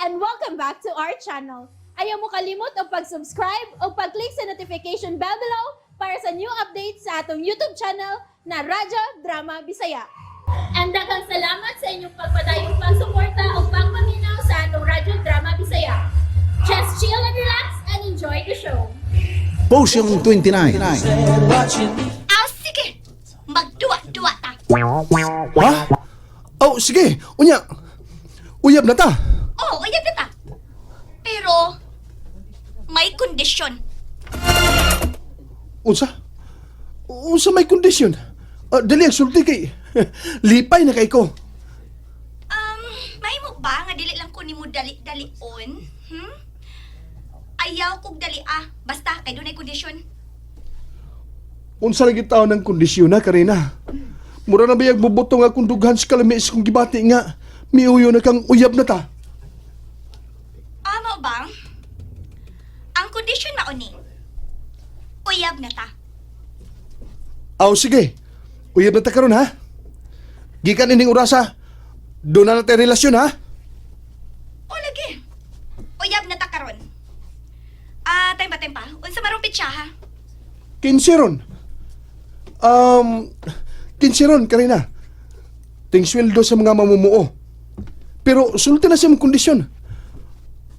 And welcome back to our channel. Ayaw mo kalimot ang pag-subscribe o pag-click sa notification bell below para sa new updates sa atong YouTube channel na Radyo Drama Bisaya. And daghang salamat sa inyong pagpadayong pagsuporta o pagpaminaw sa atong Radyo Drama Bisaya. Just chill and relax and enjoy the show. Potion 29. Ah, sige. Magduwa-duwa ta. Ha? Oh, sige. Unya. Uyab na ta. Oo, oh, uyab na ta. Pero, may kondisyon. Unsa? Unsa may kondisyon? Ah, dili ang sulti kay lipay na kay ko. May mo ba nga dili lang ko nimo dali-dalion? Ayaw kog dali ah. Basta kay dunay kondisyon. Unsa lagi taon ng kondisyon na, Karina? Mura na bayag bubutong akong dughan sa kalami sa kong gibati nga miuyo na kang uyab na ta. Amo ba? Ang kondisyon mao ni. Uyab na ta. Aw, sige. Uyab na ta karon ha. Gikan ining orasa. Doon na natin relasyon ha. O lagi. Uyab na ta karon. Ah, time pa, time pa. Unsa marong pitsa ha? 15 ron. 15 ron, Karina. Ting sweldo sa mga mamumuo. Pero sulti na siya mong kondisyon.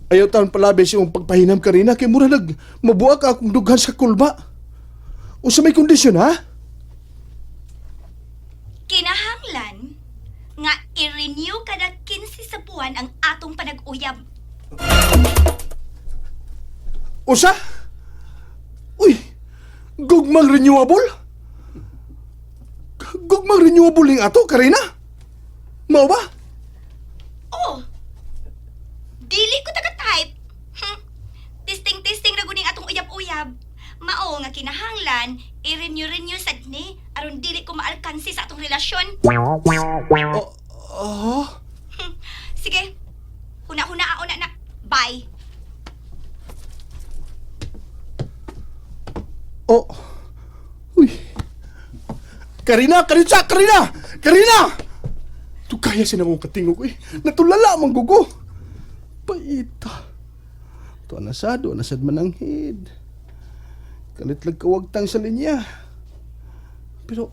Ayaw taon palabi sa imong pagpahinam, Karina, kay mura nag mabuak akong dughan sa kulba. Unsa may kondisyon, ha? Kinahanglan nga i-renew kada 15 sa buwan ang atong panag-uyab. Usa? Uy, gugmang renewable? Gugmang renewable ning ato, Karina? Mao ba? Oh. Dili ko taga-type. Testing-testing ra gud ning atong uyab-uyab. Mao nga kinahanglan i-renew-renew sad ni aron dili ko maalkansi sa atong relasyon. Oh, oh. Sige. Huna-huna auna na. Bye. Oh. Uy. Karina, Karina, Karina! Karina! Tugkaya siya na akong katingog eh. Natulala mang gugo. Paita. Tuwa na sa, doon na sad mananghid. Kalit lang kawagtang sa linya. Pero,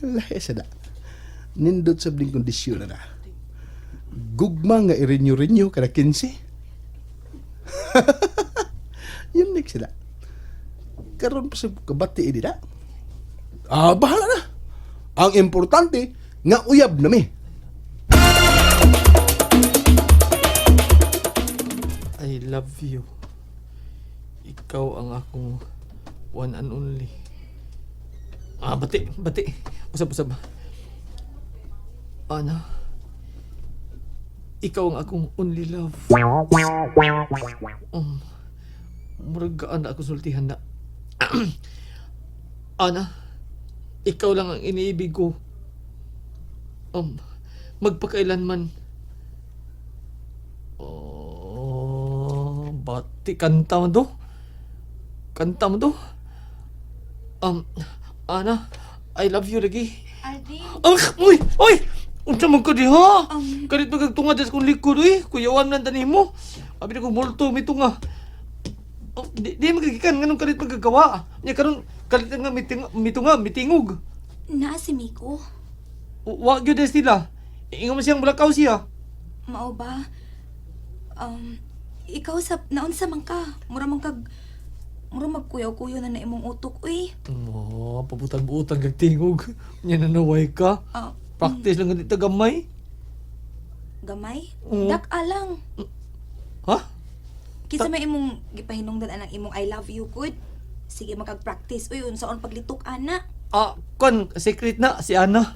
lahi sa da. Nindot sa ding kondisyon na na. Gugma nga i-renew-renew kada 15. Yun next sila. Karon pa sa kabati ini na. Ah, bahala na. Ang importante, nga uyab na mi. I love you. Ikaw ang akong one and only. Ah, bati, bati. Usab, usab. Ana, ikaw ang akong only love. Murag gaan na ako sultihan na. Ana, ikaw lang ang iniibig ko. Magpakailanman. Oh, bati kanta mo do. Kanta mo do. Ana, I love you lagi. Alvin, Ah, uy, uy! Unsa man ka diha? Kalit magagtunga des kong likod uy. Kuyawan lang tani mo. Abi na kong multo mitunga. Oh, di, di magagikan nganong kalit magagawa. Nya karon kalit nga miting, mitunga, mitingog. naa si Miko. Wa gyud des nila. Ingon man siyang mulakaw siya. Mao ba? Ikaw sa naunsa man ka? Mura man kag mura magkuyaw-kuyaw na na imong utok uy. Oh, pabutan-butan kag tingog. Nya nanaway ka. Ah, Practice lang ganito gamay. gamay? Oo. Dak alang. Ha? Kinsa may imong gipahinungdan anang imong I love you good? Sige makag-practice uy unsaon paglitok ana. Ah, kon secret na si Ana.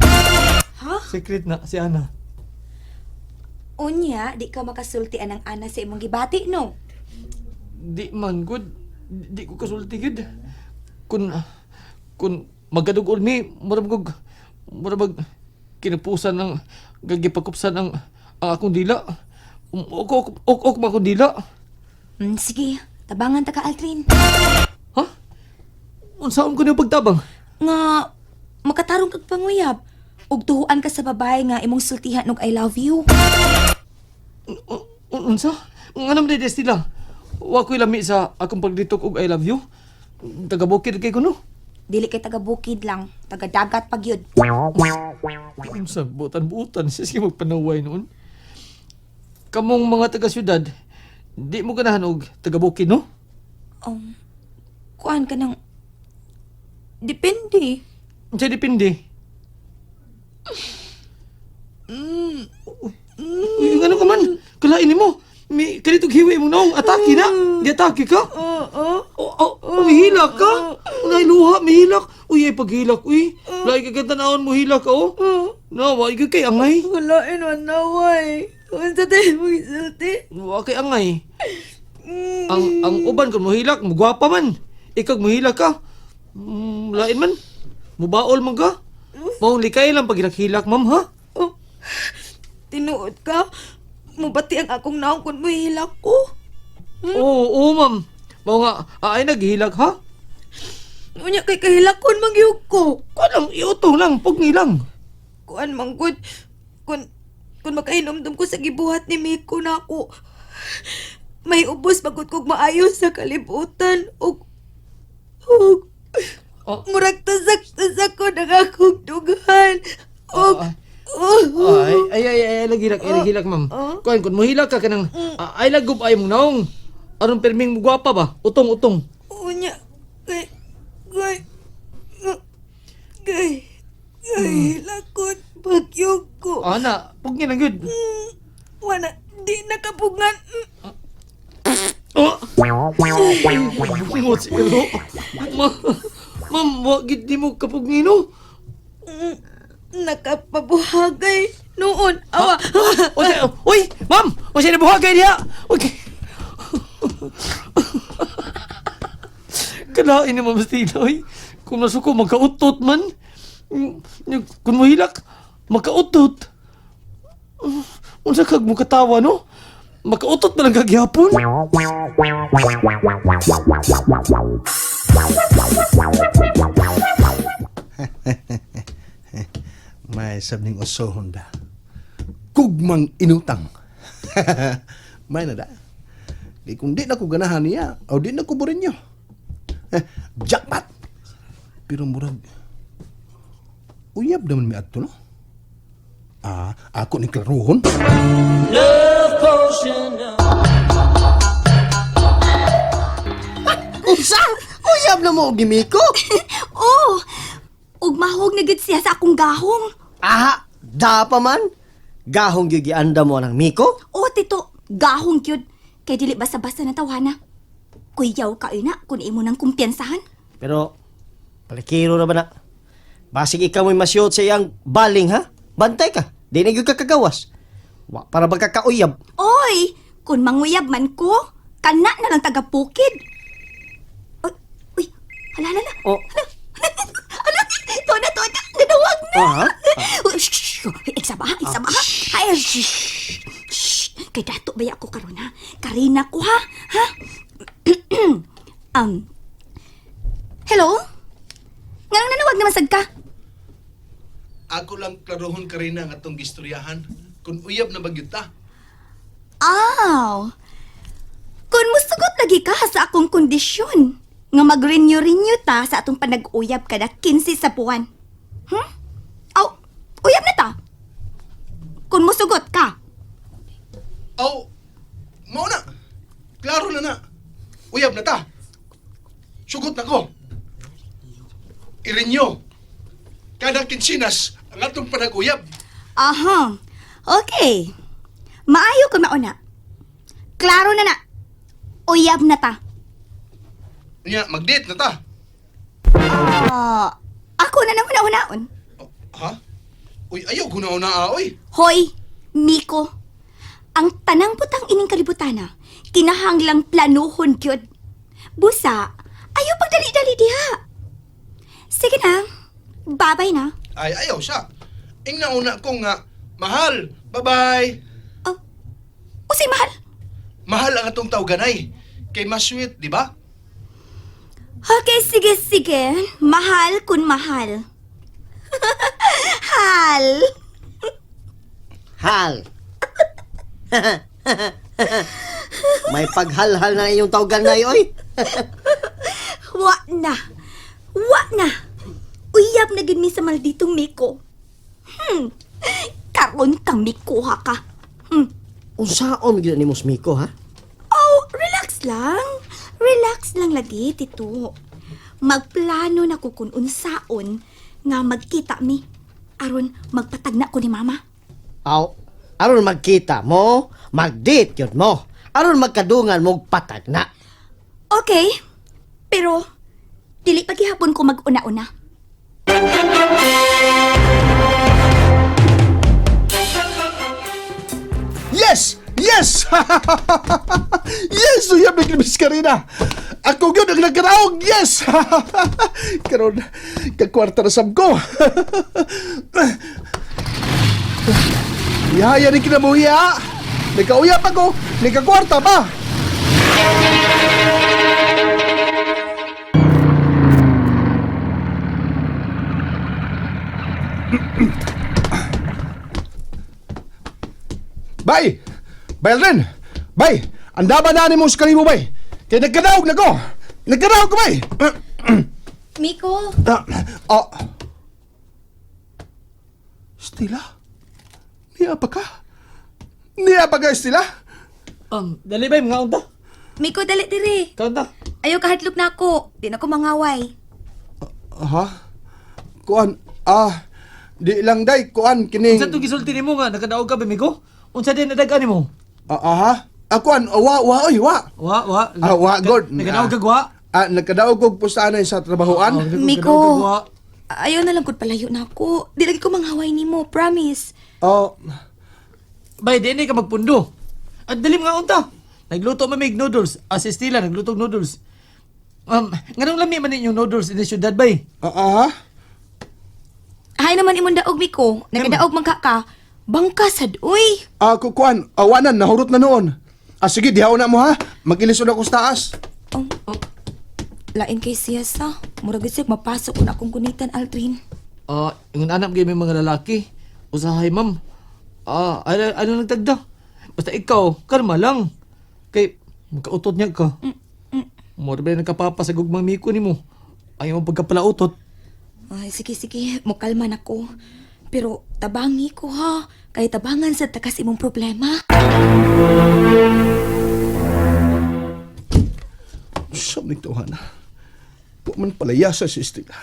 Ha? Secret na si Ana. Unya di ka makasulti anang ana sa imong gibati no. Di man good. Di ko kasulti gud. Kun magadugol mi murag kog murag bag kinapusan ng gagipagkupsan ang akong dila. Ok ok ok ok man akong dila. Sige, tabangan ta ka Aldrin. Ha? Unsaon ko niyo pagtabang? Nga makatarong kag panguyab. Ug tuhuan ka sa babae nga imong sultihan og I love you. Unsa? Nga naman di sila. Wa ko'y lami sa akong paglitok og I love you. Taga bukid kay kuno. Dili kay taga bukid lang, taga dagat pag yun. Unsa butan-butan siya sige magpanaway noon. Kamong mga taga syudad, di mo ganahan og taga bukid no? Kuan ka ng depende. Unsa depende? Uy, ano ka man? Kalain nimo. May kanitong hiwi mo noong atake na. Di atake ka? Oo. Oh, oh, mihilak ka? Unay luha, mihilak. Uy, ay paghilak, uy. Lahi ka tanawon mo hilak ka, oh. No, wa gyud kay angay. Wala inanaway. Unsa tayo mo isulti? Wa kay angay. Ang uban kun mohilak, mugwapa man. Ikaw mohilak ka. Lain man. Mubaol man ka. Maong likay lang paghilak-hilak, ma'am, ha? Oh, tinuod ka. Mubati ang akong naong kun mohilak ko. Oo, oo, ma'am. Mao nga, ay naghilak, ha? Unya kay kahilakon magyug ko. Kuan lang, iutong lang, pugni lang. Kuan manggod. Kun makahinomdom ko sa gibuhat ni Miko na ako. May ubos pagod kog maayo sa kalibutan ug ug Oh. murag tasak-tasak ko ng akong dughan. Ug Ah, oh, Ay, ay, ay, ay, naghilak, ay, naghilak, ma'am. Kuan, kun mohilak ka kanang, ay lagob ay mong naong. Aron perming mo gwapa ba? Utong, utong. Unya kay kay kay kay lakot bagyog ko. Ana, pugni lang yun. Wala di nakapugngan. Oh! Bungot si Ero. Ma, ma'am, wa gid di mo kapugni, no? Nakapabuhagay noon. Awa. O siya, uy, ma'am! O siya nabuhagay niya! Okay. Kalain ni Ma'am Stila, uy. Kung nasuko, magkautot man. Kung mohilak, magkautot. Unsa kag mo katawa, no? Makautot na lang kagyapon. May sabning osohon da. Kugmang inutang. May na da. Di kung di na ko ganahan niya, o di na ko burin niyo. Eh, jackpot! Pero murag, uyab naman mi adto, no? Ah, ako ni klaruhon. Unsa? Uyab na mo og ni Miko? Oh! Ug mahog na gid siya sa akong gahong. Aha, da pa man. Gahong gyud gianda mo ng Miko? Oh, tito, gahong gyud. Kay dili basta-basta na tawhana. Kuyaw ka na kun imo nang kumpiyansahan. Pero palikiro na ba na? Basig ikaw mo'y masyot sa iyang baling ha? Bantay ka. Di na gyud ka kagawas. Wa para ba ka kauyab? Oy, kun manguyab man ko, kana na lang taga bukid. Uy, uy, hala hala. hala. Oh. Hala, to na to na, nanawag na. Ah, ha? Uy, shh, shh, shh. Iksa ba? Iksa ba? Ay, shh, shh, shh. Kay dato ba ako karon ha? Karina ko ha? Ha? um, hello? Nganong nanawag naman sad ka? Ako lang klaruhon Karina nga atong gistoryahan. Kung uyab na bagyod ta. Aw. Kung musugot lagi ka sa akong kondisyon, nga mag-renew-renew ta sa atong panag-uyab kada 15 sa buwan. Aw, uyab na ta. Kung musugot ka. Aw, mao na. Klaro na na. Uyab na ta. Sugot na ko. Irinyo. Kada kinsinas ang atong panag-uyab. Aha. Okay. Maayo ka mauna. Klaro na na. Uyab na ta. Nya, mag-date na ta. Ah, ako na nang una-unaon. Oh, ha? Uy, ayaw guna-una ah, oy. Hoy, Miko. Ang tanang putang ining kalibutana, kinahanglang planuhon gyud. Busa, ayaw pagdali-dali diha. Sige na. Babay na. Ay, ayaw siya. Ing nauna ko nga, mahal, bye-bye. Oh, usay mahal. Mahal ang atong tawganay. Kay mas sweet, di ba? Okay, sige, sige. Mahal kun mahal. Hal. Hal. Hal. May paghalhal na iyong tawgan na oy. Wa na. Wa na. Uyab na gid mi sa malditong Miko. Karon kang mikuha ka. Unsaon gyud nimo si Miko ha? Oh, relax lang. Relax lang lagi, Tito. Magplano na ko kung unsaon nga magkita mi. Aron magpatagna ko ni Mama. Aw, aron magkita mo, mag-date yun mo. Aron magkadungan mo patag na. Okay, pero dili pa gihapon ko mag-una-una. Yes! Yes! Yes! Uyab na Miss Karina! Ako yun ang nagkaraog! Yes! Karon, kakwarta na sab ko. Yaya ni kinabuhi ha! Nagkauyap ako! Nagkakwarta pa! Bay! Bay Aldrin! Bay! Andaba na ni mo sa kalibo, bay! Kaya nagkadaog na ko! Nagkadaog ko, bay! Miko, Ah, ah. Stila? Niya pa ka? Niya pa ka, Stila? Dali bay, mga unta. Miko, dali dire. Kaunta. Ayaw kahadlok na ako. Di na ko mangaway. Aha? Kuan, ah, di lang day, kuan, kining... Unsa to gisulti nimo nga nakadaog ka ba Miko? Unsa din nadag nimo? Ah, aha? Ah, kuan, ah, wa, wa, oy, wa. Wa wa. Ah, wa, God. Nakadaog ka wa. Ah, nagkadaog og pustaanay sa trabahoan. Miko. Ayaw na lang gud palayo na ako. Di lagi ko manghaway nimo, promise. Oh, Bay, di ka magpundo. At dali mga unta. Nagluto man mig noodles. Ah, si Stila nagluto og noodles. Nganong lami man ninyong noodles in the syudad bay? ah, aha? Hay naman imong daog, Miko. Nagadaog man ka ka. Bangka sad, uy. Ah, kuan, awanan, nahurot na noon. Ah, sige, dihaw na mo ha. Mag-ilisod ako sa taas. Oh, Lain kay siya sa. Murag gyud siya mapasok na akong gunitan, Aldrin. Ah, ingon anak gyud may mga lalaki. Usahay, ma'am. Ah, ano ano nagtagda? Basta ikaw, karma lang. Kay magkautot niya ka. Mura ba nagkapapa sa gugmang miko nimo? Ayaw mo pagkapalautot. Ay, sige, sige. Mukalma na ko. Pero tabangi ko ha. Kay tabangan sa takas imong problema. Saan ning tawhana? Wa man palayasa si Estela.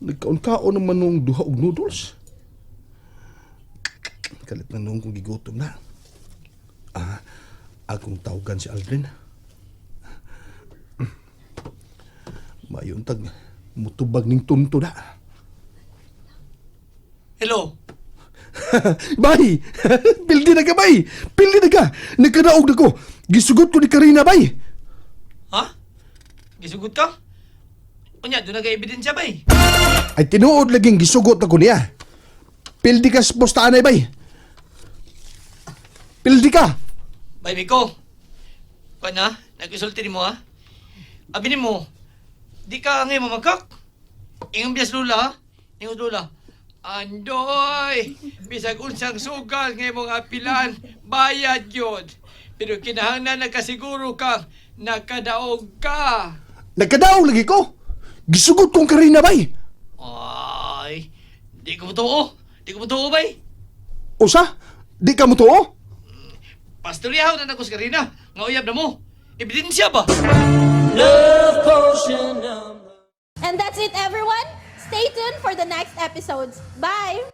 Nagkaon-kaon naman nung duha og noodles. Kalit na noong kong gigutom na. Ah, akong tawagan si Aldrin. Mayon tag mutubag ning tunto na. Hello. Bay! Pildi na ka, bay! Pildi na ka! Nagkadaog na ko! Gisugot ko ni Karina, bay! Ha? Gisugot ka? Unya, doon na ka ebidensya bay. Ay tinuod laging gisugot ako niya. Pildi ka sa postaanay, bay. Pildi ka. Bay Miko. Kuan na, nag-isulti nimo ha. Abi nimo, di ka ngay mamakak. Ingon bias lula, ha? Ingon lula. Andoy, bisag unsang sugal ngay mong apilan, bayad yun. Pero kinahanglan nakasiguro kang nakadaog ka. Nagkadaog lagi ko. Gisugot kong Karina, bay. Ay, di ko matuo. Di ko matuo, bay. Usa, di ka mo tuo? Pastoryaw na nako sa Karina. Nga uyab na mo. Ebidensya ba? And that's it, everyone. Stay tuned for the next episodes. Bye!